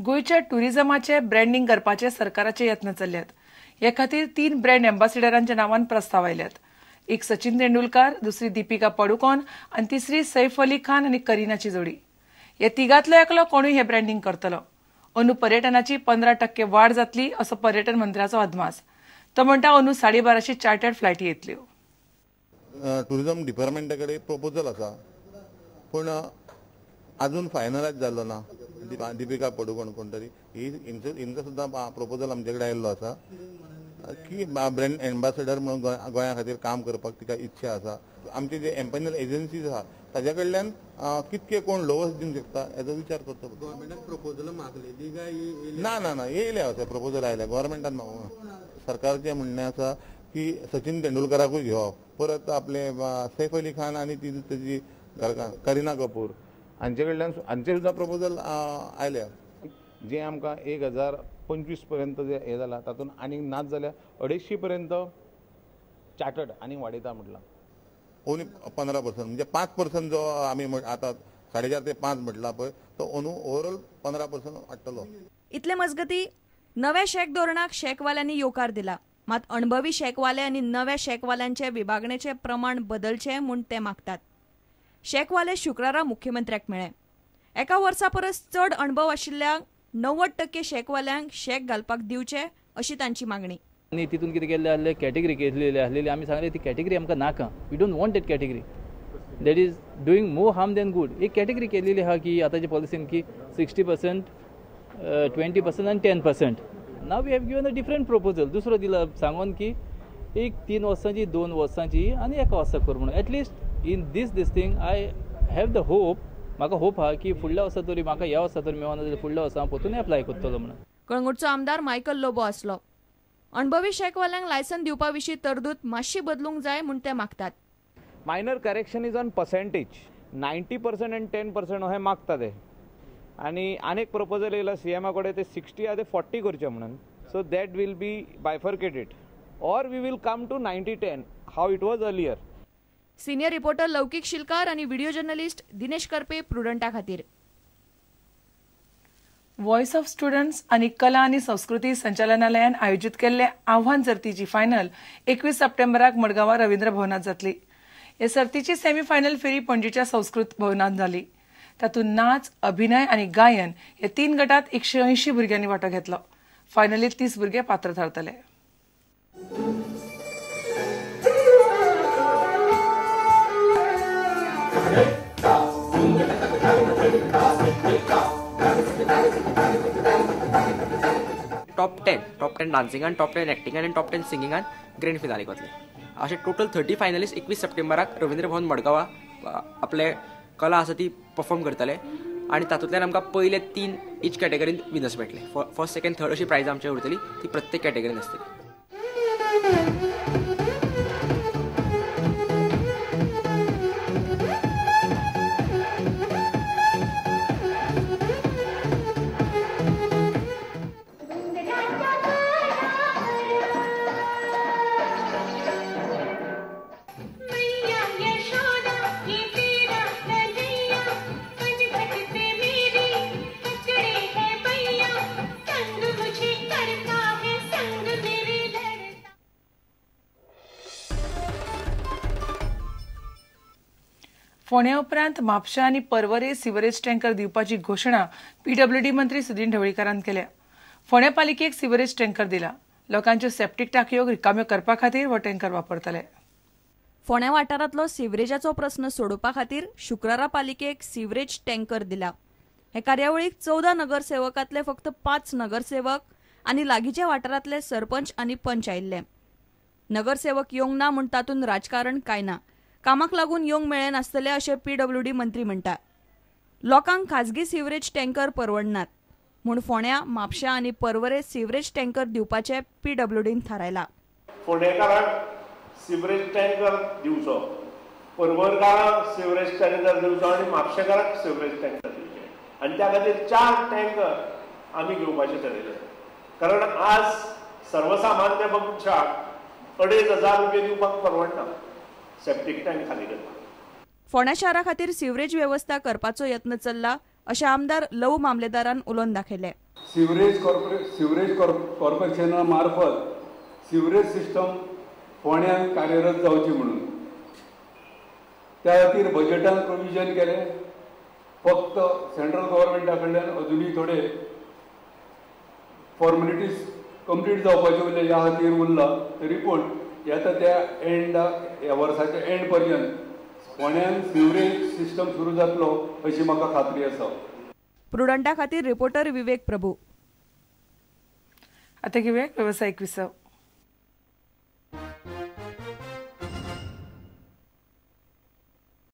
गोंयच्या टुरिझमाचे ब्रँडिंग करपाचे सरकाराचे यत्न चल्ल्यात. हे खातीर 3 ब्रँड एम्बॅसिडरांच्या नांवान प्रस्ताव आयल्यात. एक सचिन तेंडुलकार, दुसरी दीपिका पडुकोन आनी तिसरी सैफ अली खान आनी करीनाची जोडी. हे तिगांतलो एकलो कोणूय हे ब्रँडिंग करतलो. अंदू पर्यटनाची 15% वाड जातली असो पर्यटन मंत्र्याचो अदमास. तो म्हणटा अंदू 1250 चार्टर्ड फ्लायटी येतल्यो. टुरिझम डिपार्टमेंटा कडेन प्रपोजल आसा, पूण अजून फायनलायज जाल्लो ना. दीपिका पडुकोण कोण तरी ही हिंचो सुद्दां प्रपोजल आमचे कडेन आयिल्लो आसा की ब्रँड एम्बॅसिडर म्हणून गोंया खातीर काम करपाक तिका इच्छा आसा. आमचे जे एम्पॅनल एजन्सीज आसा ताज्या कडल्यान कितके कोण लोवस दिवंक शकता हेजो विचार करचो. गव्हर्मेंटान प्रपोजल मागलेली काय? ना ना ना, येयले आसा प्रपोजल आयले गव्हर्मेंटान मागूंक. सरकारचें म्हणणें आसा की सचिन तेंडुलकराकूय घेवप, परत आपले सैफ अली खान आनी ती तेजी करीना कपूर हांचे कडल्यान हांचे सुद्दां प्रपोजल आयल्या. जे आमकां 1025 पर्यंत जे हें जाला तातूंत आनीक नाच जाल्यार 250 पर्यंत चार्टर्ड आनी वाडयता म्हटलां. ओनली 15% म्हणजे 5% जो आमी आतां 4.5 ते 5 म्हटला पळय तो अंदू ओवरऑल 15% वाडटलो. इतले मजगती नव्या शॅक धोरणाक शॅकवाल्यांनी येवकार दिला. मात अणभवी शॅकवाले आनी नव्या शॅकवाल्यांचे विभागणेचे प्रमाण बदलचें म्हूण ते मागतात. शॅकवाले शुक्रारा मुख्यमंत्र्याक मेळ्ळे. एका वर्सा परस चड अणभव आशिल्ल्यांक 90% शॅकवाल्यांक शॅक घालपाक दिवचे अशी तांची मागणी. आनी तितून कितें केल्लें आसलें, कॅटेगरी केल्ली आसलेली. आमी सांगलें ती कॅटेगरी आमकां नाका, we don't want that category, that is doing more harm than good. एक कॅटेगरी केलेली आहा की आतांचे पॉलिसीन की 60%, 20% आनी 10%. Now we have given a different proposal, दुसरो दिला सांगून की एक 3 वर्सांची, 2 वर्सांची आनी 1 वर्सा कर म्हणून. At least in this this thing I have the hope, म्हाका होप आहा की फुडल्या वर्सा तरी म्हाका ह्या वर्सा तरी मेळना जाल्यार फुडल्या वर्सा हांव परतून एप्लाय करतलो म्हणून. कळंगूटचो आमदार मायकल लोबो आसलो. अणभवी शॅकवाल्यांक लायसन दिवपा विशीं तरतूद मातशी बदलूंक जाय म्हूण ते मागतात. Minor correction is on percentage, 90% आनी 10% अशें मागता ते. आनी आनीक प्रपोजल येयला सीएमा कडेन ते 60 आहा ते 40 करचे म्हणून. So that will be bifurcated or we will come to 90-10 how it was earlier. Senior reporter Laukik Shilkar आणि व्हिडिओ जर्नलिस्ट दिनेश करपे, प्रुडंटा खातीर. वॉयस ऑफ स्टुडंट्स आनी कला आनी संस्कृती संचालनालयान आयोजीत केल्ले आव्हान सर्तीची फायनल 21 सप्टेंबराक मडगांवां रवींद्र भवनांत जातली. हे सर्तीची सेमीफायनल फेरी पणजीच्या संस्कृत भवनांत जाली. तातूंत नाच, अभिनय आनी गायन हे 3 गटात 180 भुरग्यांनी वांटो घेतलो. फायनलीत 30 भुरगे पात्र थारतले. टॉप 10 डान्सिंगान, टॉप 10 एक्टिंगान आनी टॉप 10 सिंगिंगान ग्रँड फिनालीक वतले. अशे टोटल 30 फायनलिस्ट 21 सप्टेंबराक रवींद्र भवन मडगांवा आपले कला आसा ती परफॉर्म करतले आनी तातूंतल्यान आमकां पयले 3 इच कॅटेगरीन विनर्स मेळटले. फर्स्ट, सेकंड, थर्ड अशी प्रायज आमचे उरतली, ती प्रत्येक कॅटेगरीन आसतली. फोंड्या उपरांत म्हापशा आनी पर्वरे सिवरेज टँकर दिवपाची घोशणा पीडब्ल्यूडी मंत्री सुदिन ढवळीकारान केल्या. फोंड्या पालिकेक सिवरेज टँकर दिला. लोकांच्यो सेप्टीक टाकयो रिकाम्यो करपा खातीर हो टँकर वापरतले. फोंड्या वाठारांतलो सिवरेजाचो प्रस्न सोडोवपा खातीर शुक्रारा पालिकेक सिवरेज टँकर दिला. हे कार्यावळीक 14 नगरसेवकांतले फक्त 5 नगरसेवक आनी लागींच्या वाठारांतले सरपंच आनी पंच आयिल्ले. नगरसेवक येवंक ना म्हूण तातूंत राजकारण कांय ना, कामाक लागून येवंक मेळ्ळे नासतले अशें पीडब्ल्यूडी मंत्री म्हणटा. लोकांक खाजगी सिवरेज टँकर परवडनात म्हूण फोंड्या, म्हापशा आनी पर्वरे सिवरेज टँकर दिवपाचें पीडब्ल्यूडीन थारायलां. फोंडेकारांक सिवरेज टँकर दिवचो, पर्वरकारांक सिवरेज टँकर दिवचो आनी म्हापशेकारांक सिवरेज टँकर दिवचे आनी त्या खातीर 4 टँकर आमी घेवपाचें थारायलें. कारण आज सर्वसामान्य मनशाक 2500 रुपये दिवपाक परवडना सेप्टीक टँक खाली करपाक. फोंड्या शारा खातीर सिवरेज वेवस्था करपाचो यत्न चल्ला अशें आमदार लवू मामलेदारान उलोवन दाखयलें. सिवरेज कॉर्पोरेशना मार्फत सिवरेज सिस्टम फोंड्यान कार्यरत जावची म्हणून त्या खातीर बजेटान प्रोविजन केलें. फक्त सेंट्रल गव्हर्मेंटा कडल्यान अजुनूय थोडे फॉर्मेलिटीज कंप्लीट जावपाचे उरले ह्या खातीर उरला, तरी पूण येता त्या एंडा ह्या वर्साच्या एंड पर्यंत फोंड्यान सिवरेज सिस्टम सुरू जातलो अशी म्हाका खात्री आसा. प्रुडंटा खातीर रिपोर्टर विवेक प्रभू. आता घेऊया व्यावसायिक विसव.